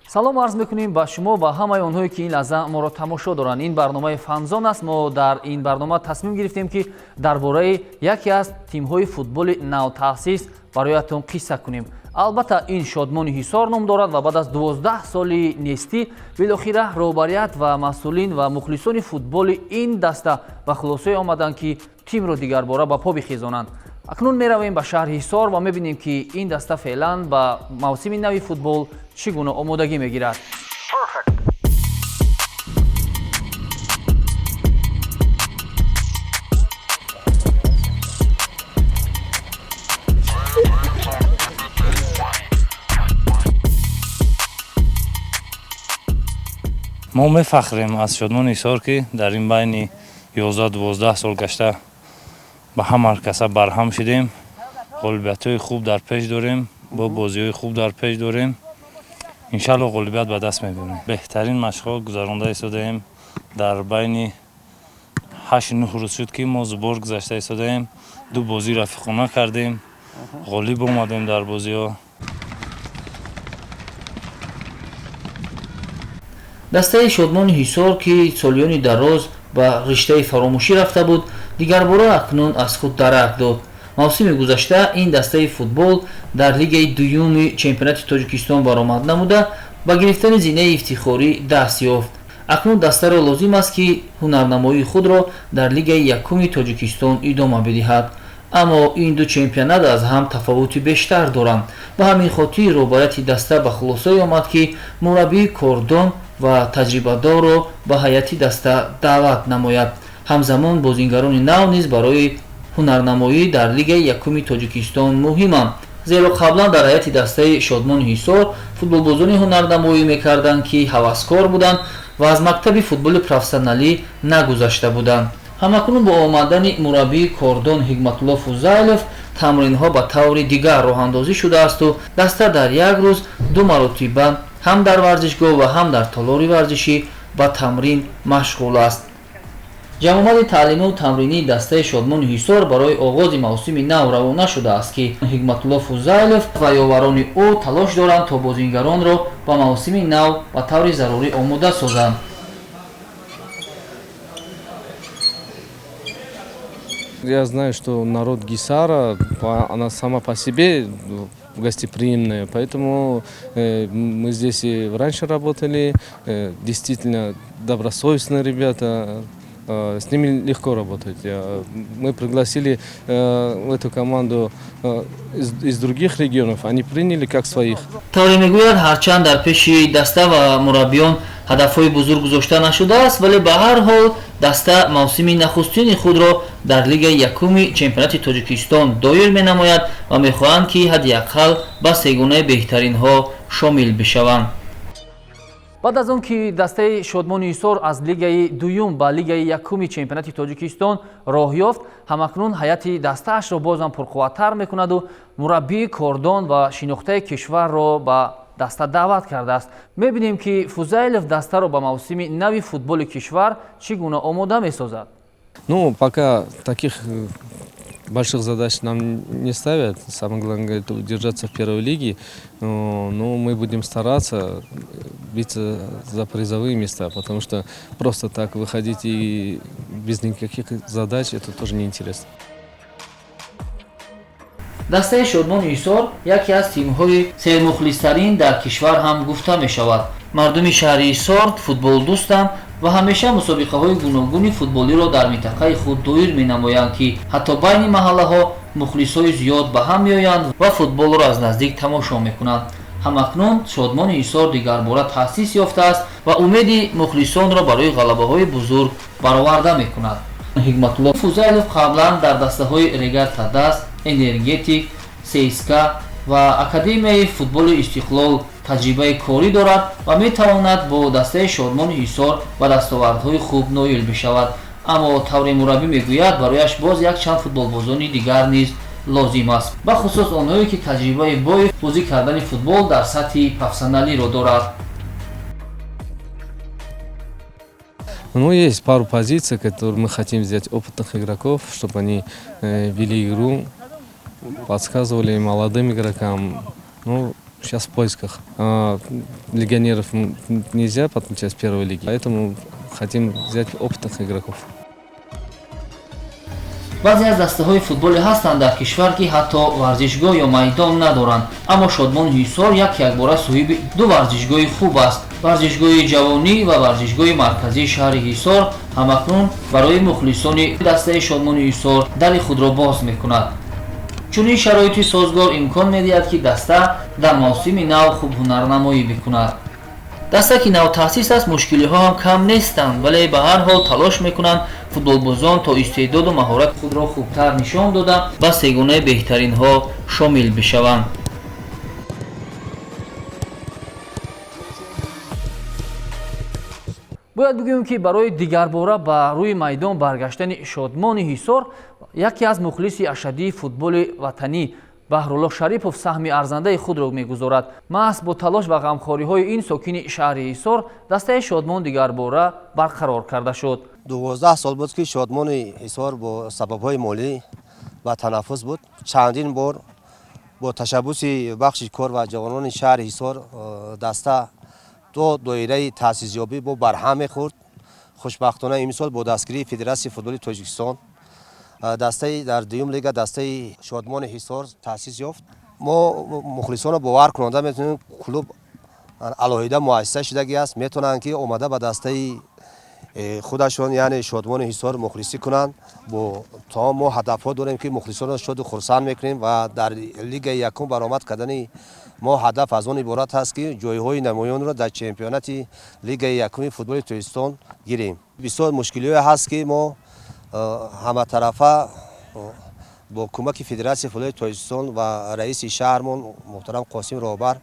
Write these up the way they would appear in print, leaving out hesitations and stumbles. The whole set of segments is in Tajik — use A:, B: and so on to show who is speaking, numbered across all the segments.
A: Салом арз мекунем ба шумо ва ҳамаи онҳое, ки ин лаҳза моро тамошо доранд. Ин барномаи Фанзон аст. Мо дар ин барнома тасмим гирифтем, ки дар бораи яке аз тимҳои футболи навтаъсис бароятон қисса кунем. Албатта, ин Шодмони Ҳисор ном дорад ва баъд аз 12 соли нестӣ билохира роҳбарият ва масъулин ва мухлисони футболи ин даста ба хулосае омаданд, ки тимро дигарбора ба по бихезонанд. Акнун меравем ба шаҳри Ҳисор ва мебинем, ки ин даста феълан ба мавсими нави футбол чӣ гуна омодагӣ мегирад.
B: Мо мефахрем аз Шодмони Ҳисор, ки дар ин байни 11-12 сол гашта ба ҳама каса барҳам шидем. Ғолибиятҳои хуб дар пеш дорем, бо бозиҳои хуб дар пеш дорем. Иншалло, ғолибият ба даст мебарем. Беҳтарин машқҳо гузаронда истодаем. Дар байни 8-9 рӯз шуд, ки мо сбор гузашта истодаем. Ду бозӣ рафиқона кардем, ғолиб омадем дар бозиҳо.
A: Дастаи Шодмони Ҳисор, ки солиёни дароз ба риштаи фаромӯшӣ рафта буд, дигарбора акнун аз худ дарак дод. Мавсими гузашта ин дастаи футбол дар лигаи дуюми чемпионати Тоҷикистон баромад намуда, ба гирифтани зинаи ифтихорӣ даст ёфт. Акнун дастаро лозим аст, ки ҳунарнамоии худро дар лигаи якуми Тоҷикистон идома бидиҳад. Аммо ин ду чемпионат аз ҳам тафовути бештар доранд. Ба ҳамин хотир роҳбарияти даста ба хулосае омад, ки мураббии кордон ва таҷрибадорро ба ҳайати даста даъват намояд. Ҳамзамон бозингарони нав низ барои ҳунарнамоӣ дар лигаи якуми Тоҷикистон муҳиманд, зеро қаблан дар ҳайати дастаи Шодмони Ҳисор футболбозони ҳунарнамоӣ мекарданд, ки ҳаваскор буданд ва аз мактаби футболи профессионалӣ нагузашта буданд. Ҳамакнун бо омадани мураббии кордон Ҳикматулло Фузайлов тамринҳо ба таври дигар роҳандозӣ шудаасту даста дар як рӯз ду маротиба ҳам дар варзишгоҳ ва ҳам дар толори варзишӣ ба тамрин машғул аст. Ҷамъомади таълимию тамринии дастаи Шодмони Ҳисор барои оғози мавсими нав равона шудааст, ки Ҳикматулло Фузайлов ва ёварони ӯ талош доранд, то бозингаронро ба мавсими нав ба таври зарурӣ омода созанд.
C: Я знаю, что народ Гисара, она сама по себе гостеприимная, поэтому мы здесь и раньше работали, действительно добросовестные ребята, с ними легко работать. Мы пригласили эту команду из других регионов, они приняли как своих.
A: Тавре мегӯяд, ҳарчанд дар пеши даста ва мураббиён ҳадафҳои бузург гузошта нашудааст, вале ба ҳар ҳол даста мавсими нахустини худро дар лигаи якуми чемпионати Тоҷикистон доир менамояд ва мехоҳанд, ки ҳадди ақал ба сегонаи беҳтаринҳо шомил бишаванд. Баъд аз он ки дастаи Шодмони Ҳисор аз лигаи дуюм ба лигаи якуми чемпионати Тоҷикистон роҳ ёфт, ҳамакнун ҳайати дастаашро бозам пурқувваттар мекунаду мураббии кордон ва шинохтаи кишварро ба даста даъват кардааст. Мебинем, ки Фузайлов дастаро ба мавсими нави футболи кишвар чӣ гуна омода месозад.
C: Ну, пока таких больших задач нам не ставят. Самое главное — это удержаться в первой лиге. Но мы будем стараться биться за призовые места, потому что просто так выходить и без никаких задач — это тоже неинтересно.
A: Дастаи Шодмони Ҳисор яке аз тимҳои сермухлистарин дар кишвар ҳам гуфта мешавад. Мардуми шаҳри Ҳисор футболдӯстанд ва ҳамеша мусобиқаҳои гуногуни футболиро дар минтақаи худ доир менамоянд, ки ҳатто байни маҳаллаҳо мухлисҳои зиёд ба ҳам меоянд ва футболро аз наздик тамошо мекунанд. Ҳамакнун Шодмони Ҳисор дигарбора таъсис ёфтааст ва умеди мухлисонро барои ғалабаҳои бузург бароварда мекунад. Ҳикматулло Фузайлов қаблан дар дастаҳои Регар ТадАЗ, Энергетик, ЦСКА ва Академияи футболи Истиқлол таҷрибаи корӣ дорад ва метавонад бо дастаи Шодмони Ҳисор ба дастовардҳои хуб ноил бишавад. Аммо тавре мураббӣ мегӯяд, барояш боз якчанд футболбозони дигар низ лозим аст, бахусус онҳое, ки таҷрибаи бои бозӣ кардани футбол дар сатҳи профессионалиро дорад.
C: Ну, есть пару позиций, которые мы хотим взять опытных игроков, чтобы они вели игру, подсказывали молодым игрокам. Ну, Сейчас в поисках. Легионеров нельзя подключать с первой лиги, поэтому хотим взять опытных игроков.
A: Баъзе аз дастаҳои футболе ҳастанд дар кишвар, ки ҳатто варзишгоҳ ё майдон надоранд, аммо Шодмони Ҳисор як якбора соҳиби ду варзишгоҳи хуб аст. Варзишгоҳи ҷавонӣ ва варзишгоҳи марказии шаҳри Ҳисор ҳамакнун барои мухлисони дастаи Шодмони Ҳисор дари худро боз мекунад. Чунин шароити созгор имкон медиҳад, ки даста дар мавсими нав хуб ҳунарнамоӣ бикунад. Даста, ки навтаъсис аст, мушкилиҳо ҳам кам нестанд, вале ба ҳар ҳол талош мекунанд футболбозон то истеъдоду маҳорати худро хубтар нишон дода, ба сегонаи беҳтаринҳо шомил бишаванд. Бояд бигӯем, ки барои дигарбора ба рӯи майдон баргаштани Шодмони Ҳисор яке аз мухлиси ашаддии футболи ватанӣ Баҳрулло Шарипов саҳми арзандаи худро мегузорад. Маҳз бо талош ва ғамхориҳои ин сокини шаҳри Ҳисор дастаи Шодмон дигарбора барқарор карда шуд.
D: 12 сол буд, ки Шодмони Ҳисор бо сабабҳои молӣ ба танаффус буд. Чандин бор бо ташаббуси бахши кор ва ҷавонони шаҳри Ҳисор даста то доираи таъсисёбӣ бо барҳам мехӯрд. Хушбахтона, имсол бо дастгирии Федератсияи футболи Тоҷикистон дастаи дар дуюм лига дастаи Шодмони Ҳисор таъсис ёфт. Мо мухлисонро бовар кунонда метавонем, клуб алоҳида муассиса шудагӣ аст, метавонанд, ки омада ба дастаи худашон, яъне Шодмони Ҳисор, мухлисӣ кунанд. Бо то мо ҳадафҳо дорем, ки мухлисонро шоду хурсанд мекунем ва дар лигаи якум баромад кардани мо ҳадаф аз он иборат аст, ки ҷойҳои намоёнро дар чемпионати лигаи якуми футболи Тоҷикистон гирем. Бисёр мушкилиҳое ҳаст, ки мо ҳаматарафа бо кӯмаки Федератсияи футболи Тоҷикистон ва раиси шаҳрмон муҳтарам Қосим Роҳбар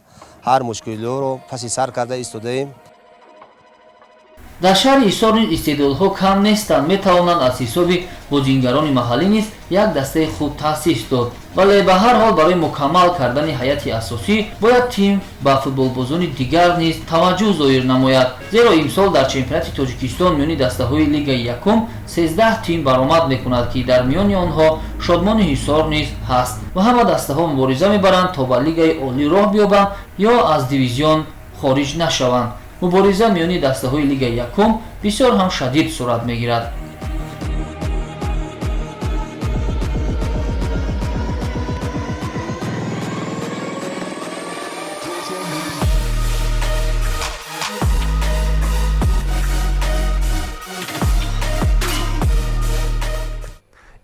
D: ҳар мушкилиҳоро паси сар карда истодаем.
A: Дар шаҳри Ҳисор низ истеъдодҳо кам нестанд. Метавонанд аз ҳисоби бозингарони маҳаллӣ низ як дастаи хуб таъсис дод, вале ба ҳар ҳол барои мукаммал кардани ҳайати асосӣ бояд тим ба футболбозони дигар низ таваҷҷӯҳ зоҳир намояд, зеро имсол дар чемпионати Тоҷикистон миёни дастаҳои лигаи якум 13 тим баромад мекунад, ки дар миёни онҳо Шодмони Ҳисор низ ҳаст ва ҳама дастаҳо мубориза мебаранд, то ба лигаи олӣ роҳ биёбанд ё аз дивизион хориҷ нашаванд. Мубориза миёни дастаҳои лигаи якум бисёр ҳам шадид сурат мегирад.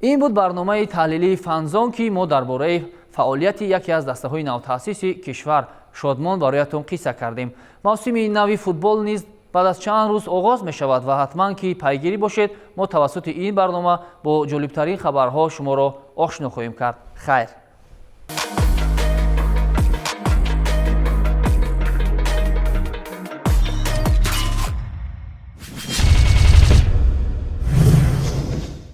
A: Ин буд барномаи таҳлилии Фанзон, ки мо дар бораи фаъолияти яке аз дастаҳои навтаъсиси кишвар Шодмон бароятон қисса кардем. Мавсими нави футбол низ баъд аз чанд рӯз оғоз мешавад ва ҳатман ки пайгирӣ бошед. Мо тавассути ин барнома бо ҷолибтарин хабарҳо шуморо ошно хоҳем кард. Хайр.